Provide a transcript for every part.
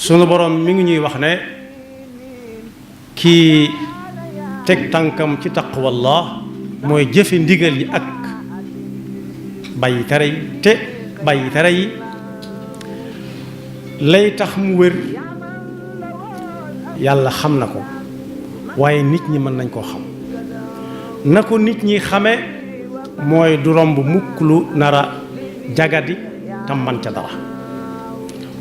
sunu borom mi ngi ñuy wax ne kii teg tànkam ci taqwallah mooy jëfe ndigal yi ak bàyyi tere yi te bàyyi tere yi lay tax mu wér yàlla xam na ko waaye nit ñi mën nañ koo xam na ko nit ñi xame mooy du romb mukk lu nara jagadi tam man ca dara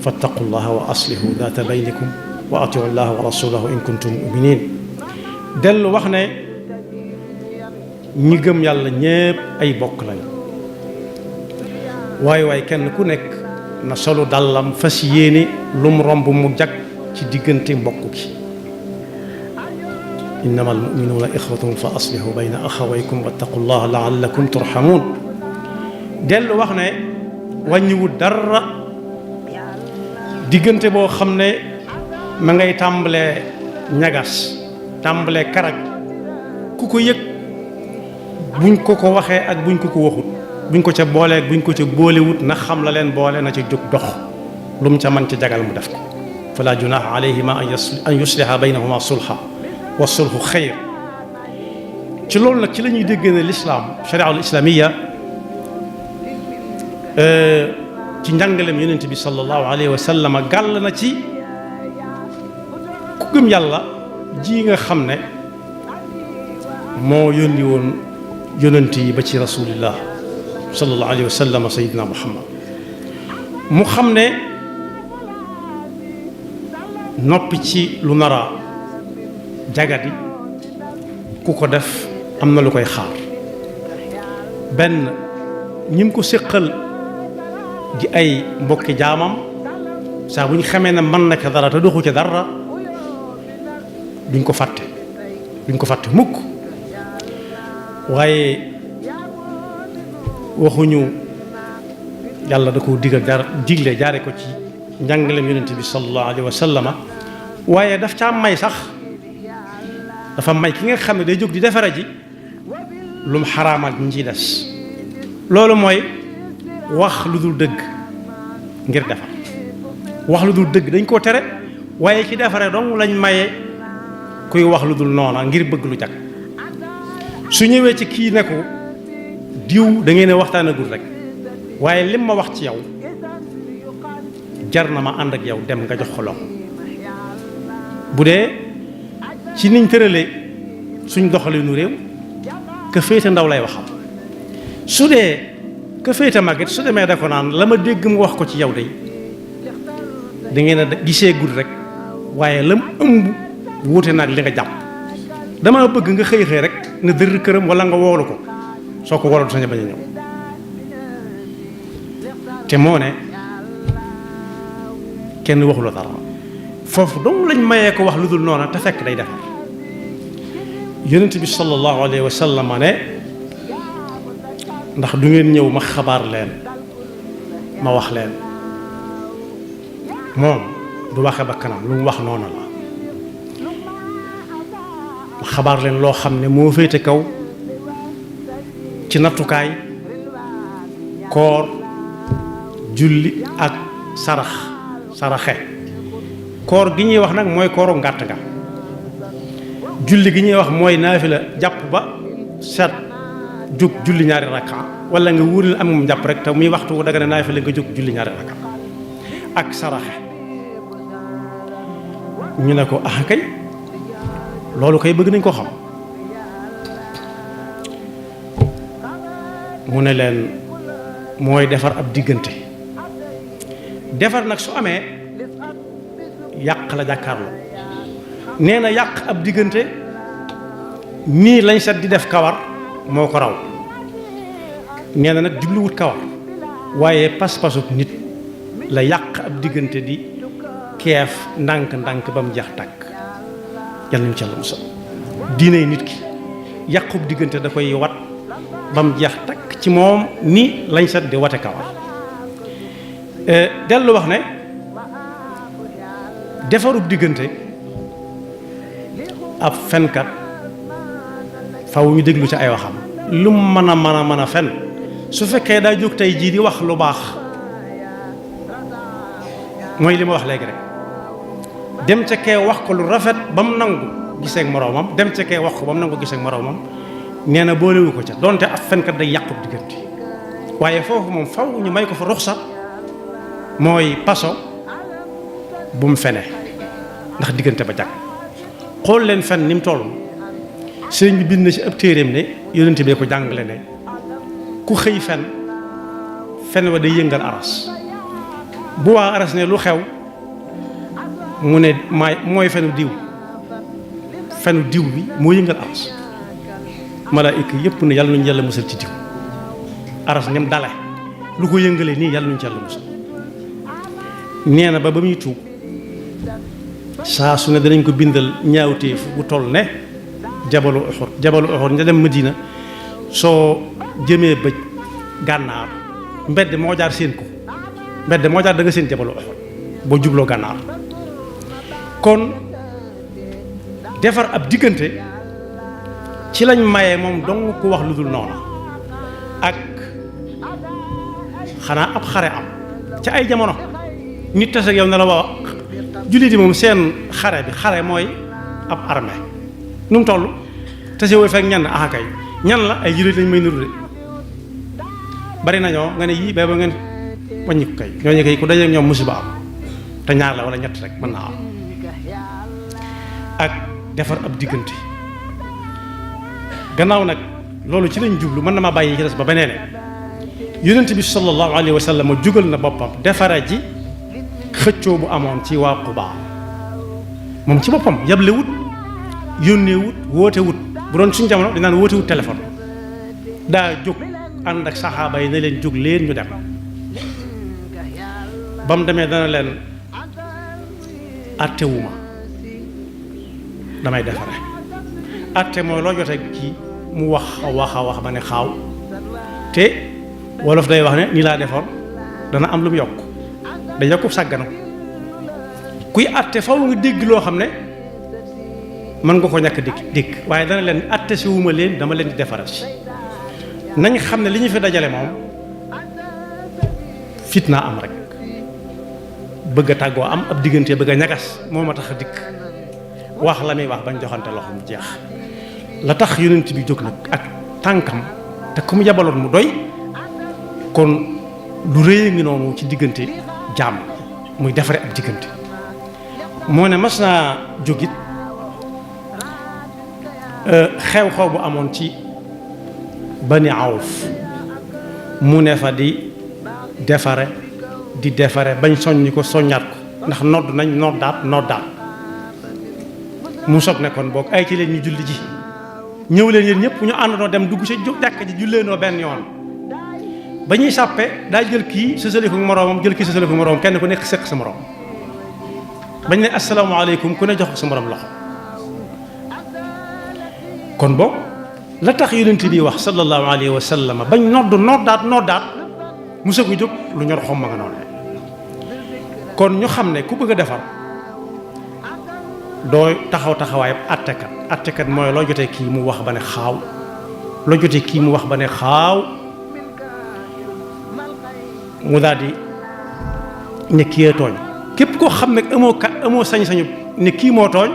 fattaqullaha wa aslihu daata baynikum wa atiu llaha wa rasulahu in kuntum muminin dellu wax ne ñi gëm yàlla ñépp ay bokk lañ waaye kenn ku nekk na solu dàllam fas yéene lum romb mu jag ci diggante mbokk gi innamal mu'minuuna ixwatun fa aslihu bayna axawaykum wattaqullaha laallakum turhamuun dellu wax ne wàññiwut dara diggante boo xam ne ma ngay tàmbalee ñagas tàmbalee karaj ku ko yëg buñ ko ko waxee ak buñ ko ko waxut buñ ko ca boolee ak buñ ko ca boolewut na xam la leen boole na ca jóg dox lu mu ca mën ca jagal mu def ko fala junaha alayhima an yusliha baynahuma sulha wa sulhu xayr ci loolu nag ci la ñuy dégg ne lislaam shariatul islamiya ci njàngalem yonent bi sallallahu alayhi wa sallam gàll na ci ku gëm yàlla ji nga xam ne moo yónni woon yonent yi ba ci rasulillah sallallahu alayhi wa sallam sayidina muhammad mu xam ne noppi ci lu nara jagadi ku ko def am na lu koy xaar benn ñi mu ko séqal di ay mbokki jaamam saa bu ñu xamee ne mën na ca dara te doxu ca dara duñ ko fàtte mukk waaye waxuñu yàlla da ko digle jaare ko ci njàngalem yonent bi sallallahu alayhi wa sallama waaye daf caa may sax dafa may ki nga xam ne day jóg di defara ji lu mu xaraamal ñi ciy des loolu mooy wax lu dul dëgg ngir defar wax lu dul dëgg dañ koo tere waaye ci defare dong lañ maye kuy wax lu dul noona ngir bëgg lu jag su ñëwee ci kii ne ko diw da ngeen a waxtaanagul rek waaye lim ma wax ci yow jar na ma ànd ak yow dem nga jox ko loxo bu dee ci niñ tëralee suñ doxalinu réew ka féete ndaw lay waxam su dee ka féete màgget su demee da ko naan la ma dégg mu wax ko ci yow day da ngeen a gisee gud rek waaye lam ëmb wuute naag li nga jàpp dama bëgg nga xëy rek na dër këram wala nga woolu ko soo ko woloon sañ a bañ a ñëw te moo ne kenn waxula dara foofu dong lañ mayee ko wax lu dul noona te fekk day defar yonent bi sallallahu alayhi wa sallam ne ndax du ngeen ñëw ma xabaar leen ma wax leen moom du waxe ba kanam lu mu wax noonu la ma xabaar leen loo xam ne moo féete kaw ci nattukaay koor julli ak saraxe koor gi ñuy wax nag mooy kooru ngàtt nga julli gi ñuy wax mooy naafila jàpp ba set jóg julli ñaari rakka wala nga wuril am moom jàpp rek te muy waxtu wu daga ne naafila nga jóg julli ñaari rakka ak saraxe ñu ne ko ah kay loolu kay bëgg nañ ko xam mu ne leen mooy defar ab diggante defar nag su amee yàq la jàkkaarloo nee na yàq ab diggante nii lañ set di def kawar moo ko raw nee na nag jubluwut kawar waaye pas-pasub nit la yàq ab diggante di keef ndànk-ndànk ba mu jeex tàkk yàlla nañu ci Yàlla musal diine nit ki yàqub diggante da koy wat ba mu jeex tàkk ci moom ni lañ set di wate kawar dellu wax ne defarub diggante ab fenkat faw ñu déglu ci ay waxam lu mën a fen su fekkee daa jóg tey jii di wax lu baax mooy li ma wax léegi rek dem ca kee wax ko lu rafet ba mu nangu gisee ak moroomam dem ca kee wax ko ba mu nangu gisee ak moroomam nee na boolewu ko ca donte ab fenkat day yàqu diggante waaye foofu moom faw ñu may ko fa ruxsa mooy paso bu mu fene ndax diggante ba jàkk xool leen fen ni mu toll sëriñ bi bind na ci ab téeréem ne yonent bee ko jàngale ne ku xëy fen wa day yëngal aras bu waa aras ne lu xew mu ne mooy fenu diw bi moo yëngal aras malaayika yëpp ne yàlla nañu yàlla musal ci diw aras ñam dale lu ko yëngalee nii yàlla nañu ci yàlla musal nee na ba muy tuub saa su ne danañ ko bindal ñaawteef bu toll ne jabalu Uhud nga dem Madina soo jëmee bëj gànnaar mbedd moo jaar seen ko mbedd moo jaar da nga seen jabalu Uhud boo jubloo gànnaar kon defar ab diggante ci lañ maye moom dong ku wax lu dul noonu ak xanaa ab xare am ca ay jamono nit tase ak yow ne la wax jullit yi moom seen xare mooy ab armée nu mu toll tase woo fekk ñan kay ñan la ay jullit lañ may nuru de bari nañoo nga ne yii ba ngeen wàññi ko kay ñooñu kay ku dajeek ñoom musiba am te ñaar la wala ñett rek mën naa am ak defar ab diggante gannaaw nag loolu ci lañ jublu mën na ma bàyyi ci des ba beneen yonent bi sallallahu alayhi wa sallam jugal na boppam defara ji xëccoo bu amoon ci waa Quba moom ci boppam yable wut yónnee wut woote wut bu doon suñ jamono dinaan woote wut téléphone daa jóg ànd ak saxaaba yi ne leen jóg leen ñu dem ba mu demee dana leen attewuma damay defare atte mooy loo jote kii mu wax ba ne xaaw te wolof day wax ne nii laa defoon dana am lu mu yokk da yokku sàggana kuy atte faw nga dégg loo xam ne mën nga ko ñàkk dégg waaye dana leen atte si wuma leen dama leen di defaral si nañ xam ne li ñu fi dajale moom fitna am rek bëgg a tàggoo am ab diggante bëgg a ñagas moo ma tax a dikk wax la muy wax bañ joxante loxo mu jeex la tax yonent bi jóg nag ak tànkam te ku mu yabaloon mu doy kon lu rëy ngi noonu ci diggante jaam muy defare ab diggante moo ne mas naa jógit xew-xew bu amoon ci Bani Awf mu ne fa di defare bañ soññi ko soññaat ko ndax nodd nañ noddaat mu soog ne kon boog ay ci leen ñu julli ji ñëw leen yéen ñëpp ñu àndandoo dem dugg ci jàkk ji julleenoo benn yoon ba ñuy sàppe daa jël kii sësale ko moroomam jël kii sësale ko moroomam kenn ku nekk sëq sa moroom bañ ne asalaamaaleykum ku ne jox ko sa moroom loxo kon boog la tax yonent bi wax sallallahu alayhi wa sallam bañ noddaat mu soog a jóg lu ñor xom ma nga noonu kon ñu xam ne ku bëgg a defar doo taxawaayam attekat mooy loo jotee kii mu wax ba ne xaaw mu daal di ne kii tooñ képp koo xam ne amoo sañ-sañu ne kii moo tooñ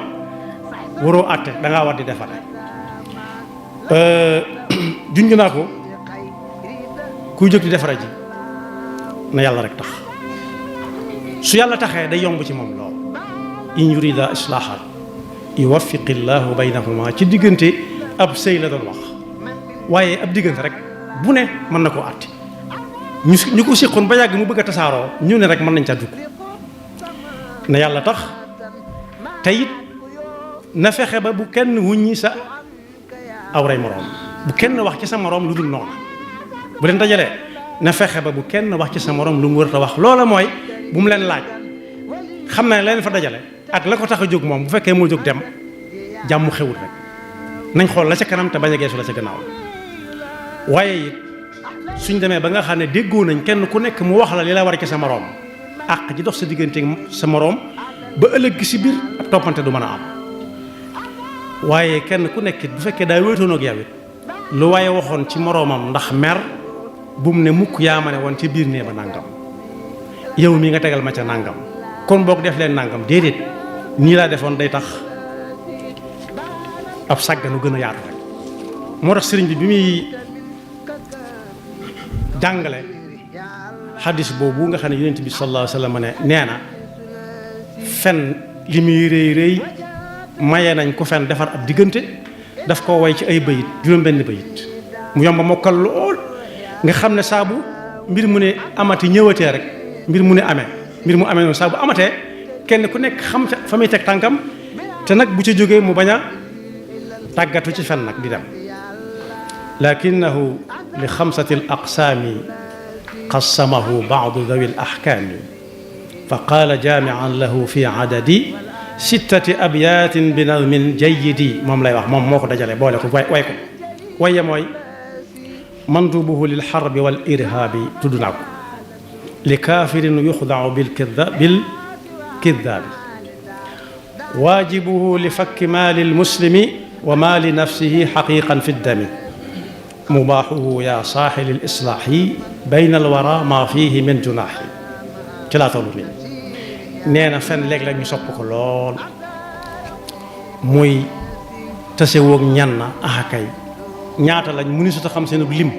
waroo atte da ngaa war di defar junj naa ko kuy jóg di defara ji na yàlla rek tax su yàlla taxee day yomb ci moom lool in yurida islaahan yuwaffiqi llaahu baynahuma ci diggante ab sëy la doon wax waaye ab diggante rek bu ne mën na koo àtte ñu ko séqoon ba yàgg mu bëgg a tasaaroo ñu ne rek mën nañ caa dugg na yàlla tax te it na fexe ba bu kenn wuññi sa awray moroom bu kenn wax ci sa moroom lu dul noonu bu leen dajalee na fexe ba bu kenn wax ci sa moroom lu mu war a wax loola mooy bu mu leen laaj xam na leen fa dajale ak la ko tax a jóg moom bu fekkee moo jóg dem jàmm xewul rek nañ xool la ca kanam te bañ a geesu la ca gannaaw waaye it suñ demee ba nga xam ne déggoo nañ kenn ku nekk mu wax la li la war ci sa moroom àq ji dox sa diggante sa moroom ba ëllëg gi si biir ab toppante du mën a am waaye kenn ku nekk bu fekkee daa wéetoon ak yow it lu waaye waxoon ci moroomam ndax mer bu mu ne mukk yaa ma ne woon ci biir nee ba nàngam yow mii nga tegal ma ca nàngam kon boog def leen nàngam déedéet nii laa defoon day tax ab sàgganu gën a yaatu rek moo tax sëriñ bi muy jàngale xadis boobu nga xam ne yonent bi sallallahu alayhi wa sallam ne nee na fen li muy rëy rëy maye nañ ko fen defar ab diggante daf ko way ci ay bayit juróom-benn bayit mu yomba mokkal lool nga xam ne saabu mbir mu ne amati ñëwatee rek mbir mu amee noonu saabu amatee kenn ku nekk xam fa muy teg tànkam te nag bu ca jógee mu bañ a tàggatu ci fen nag di dem lakinahu li xamsati al aqsaami qassamahu baadu dawi al ahkaami fa qaala jaamian lahu fi adadi sittati abyaatin bi nadmin jayyidi moom lay wax moom moo ko dajale boole ko way ko waye mooy mandubuhu lil xarbi wal irhaabi tudd naa ko li kaafirin yuxdau bil kidaabi waajibuhu li fakki maali lmuslimi wa maali nafsihi xaqiqan fi ddami mubaaxuhu yaa saaxili l islaaxi bayna alwara maa fiihi min junaaxi ci laa toll nii nee na fen léeg-léeg ñu sopp ko lool muy tasewoog ñan na kay ñaata lañ mënu su ta xam seen lim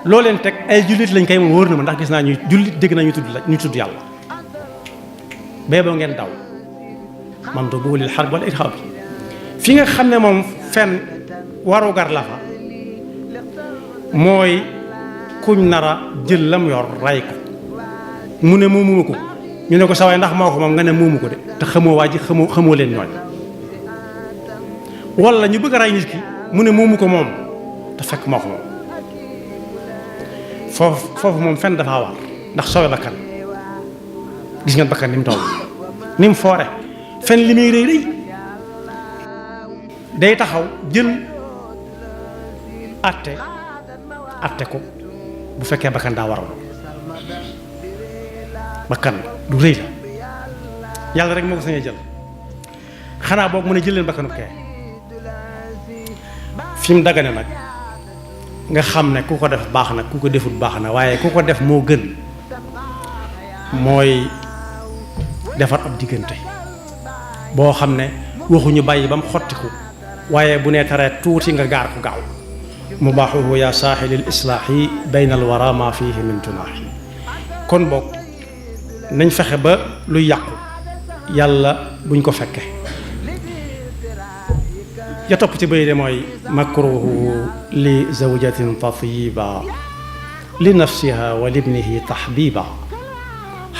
loo leen teg ay jullit lañ kay moom wóor na ma ndax gis naa ñuy jullit dégg naa ñu tudd yàlla bee boo ngeen daw man do boolil xarb wala irhab fi nga xam ne moom fen warugar la fa mooy kuñ nara jël lam yor ray ko mu ne moomu ko ñu ne ko sawaay ndax moo ko moom nga ne moomu ko de te xamoo waa ji xamoo leen ñooñ wala ñu bëgg a ray nit ki mu ne moomu ko moom te fekk moo ko moom foofu moom fen dafa war ndax sowe bakkan gis ngeen bakkan ni mu toll ni mu foore fen li muy rëy rëy day taxaw jël atte ko bu fekkee bakkan daa waral bakkan du rëy la yàlla rek moo ko sañee jël xanaa boog mu ne jël leen bakkanu kee fi mu dagane nag nga xam ne ku ko def baax na ku ko defut baax na waaye ku ko def moo gën mooy defar ab diggante boo xam ne waxuñu bàyyi ba mu xottiku waaye bu nee taree tuuti nga gaar ko gaaw mubaaxuhu yaa saaxilil islaaxi bayna al wara ma fihi min junaaxi kon boog nañ fexe ba luy yàqu yàlla buñ ko fekke ya topp ci bay de mooy makruhu li zawjatin tatiba li nafsiha wa libnihi taxbiba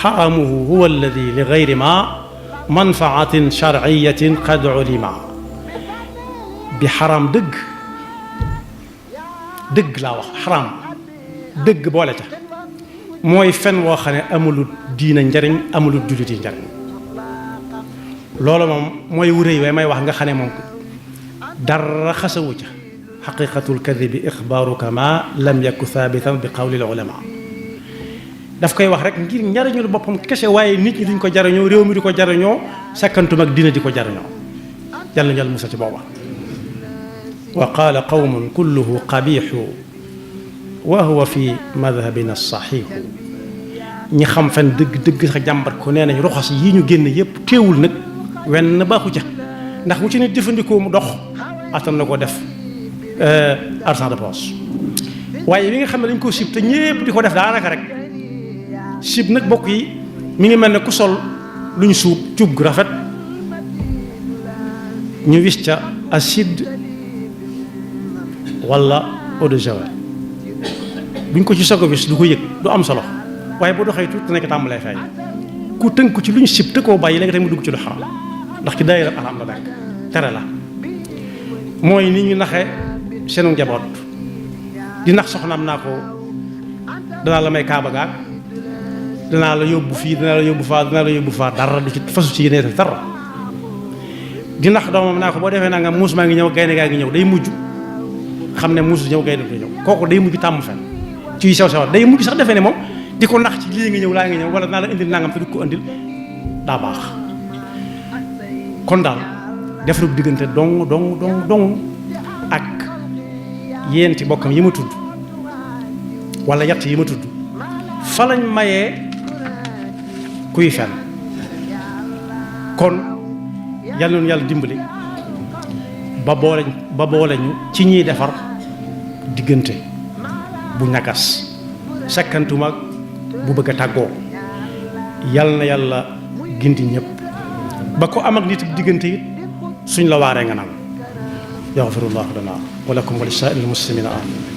xaramuhu huwa alladi li gayri ma manfaatin sharciyatin qad ulima bi xaram dëgg laa wax xaram dëgg boole ca mooy fen woo xam ne amulul diina njariñ amulul jullit yi njariñ loolu moom mooy wuréy waaye may wax nga xam ne moom dara xasawu ca xaqiqatul kadibi ixbaaruka ma lam yaku thaabitan bi qawlil ulama daf koy wax rek ngir njariñul boppam kese waaye nit ñi duñ ko jariñoo réew mi di ko jariñoo sakkantum ak diina di ko jariñoo yàlla njal musa ci booba wa qaala qawmun kulluhu qabixu wa huwa fi madhabina saxiixu ñi xam fen dëgg sax jàmbat ko nee nañ roxas yi ñu génn yépp teewul nag wenn baaxu ca ndax bu ci nit jëfandikoo mu dox attan na ko def argent de poche waaye li nga xam ne dañ ko sib te ñépp di ko def daanaka rek sib nag bokk yi mi ngi mel ne ku sol lu ñu suub cuub gu rafet ñu wis ca acide wala eau de javel buñ ko ci soog a wis du ko yëg du am solo waaye bu doxee tuuti nekk tàmbalee feeñ ku tënk ci lu ñu sib te koo bàyyi léegi tamit mu dugg ci lu xaram ndax ci daayira aram la nekk tere la mooy nit ñu naxe seenu njaboot di nax soxnaam naa ko danaa la may kaaba gaag danaa la yóbbu fii danaa la yóbbu faa dara du ci fasu ci yéene dara di nax doomam naa ko boo defee naa nga muus maa ngi ñëw gaynde gaa ngi ñëw day mujj xam ne muus ñëw gaynde du ñëw kooku day mujj tàmm fen ci sew sewat day mujj sax defee ne moom di ko nax ci lii nga ñëw laa ngi ñëw wala naa la indil nangam te du ko indil daa baax kon daal defaru diggante dong ak yéenti bokkam yi ma tudd wala yatt yi ma tudd fa lañ mayee kuy fen kon yàlla noonu yàlla dimbali ba boole ñu ci ñiy defar diggante bu ñagas sakkantuma bu bëgg a tàggoo yàlla na yàlla gindi ñëpp ba ko am ak nit diggante it suñ la waaree nga naan yaxfirullahu lana wa lakum wa li saa'iril muslimina amin